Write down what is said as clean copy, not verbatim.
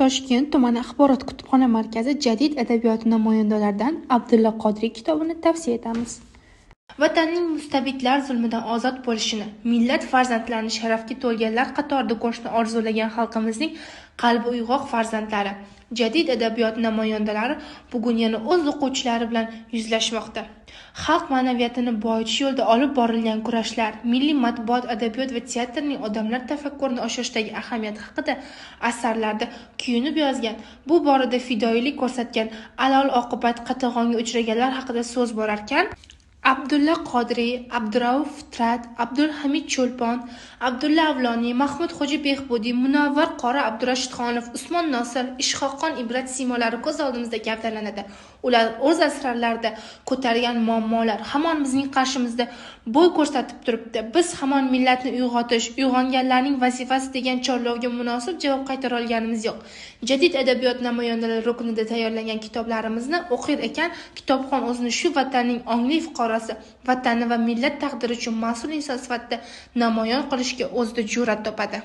Toshkent tumani axborot-kutubxona markazi jadid adabiyoti namoyandalaridan Abdulla Qodiriy kitobini tavsiya etamiz. Vatanning mustabidlar zulmidan ozod bo'lishini, millat farzandlarini sharafga to'lganlar qatorida ko'rishni orzulagan xalqimizning qalbi uyg'oq farzandlari, jadid adabiyot namoyandalari bugun yana o'z o'quvchilari bilan yuzlashmoqda. Xalq ma'naviyatini boyitish yo'lida olib borilgan kurashlar, milliy matbuot, adabiyot va teatrning odamlar tafakkurini oshirishdagi ahamiyati haqida asarlarda kuyunib yozgan, bu borada fidoyilik ko'rsatgan, alol oqibat qatag'onga uchraganlar haqida so'z borarkan, Abdulla Qodiriy, Abdurauf Fitrat, Abdulhamid Cho'lpon, Abdulla Avloniy, Mahmudxo'ja Behbudiy, Munavvar qori Abdurashidxonov, Usmon Nosir, Is'hoqxon Ibrat siymolari ko'z oldimizda gavdalanadi. Ular o'z asarlarida ko'targan muammolar hamon bizning qarshimizda bo'y ko'rsatib turibdi. Biz hamon millatni uyg'otish, uyg'onganlarning vazifasi degan chorlovga munosib javob qaytara olganimiz yo'q. Jadid adabiyot namoyandalari ruknida tayyorlangan kitoblarimizni o'qir ekan, kitobxon o'zini shu vatanning ongli fuqarosi, vatani va millat taqdiri uchun mas'ul inson sifatida namoyon qilishga o'zida jur'at topadi.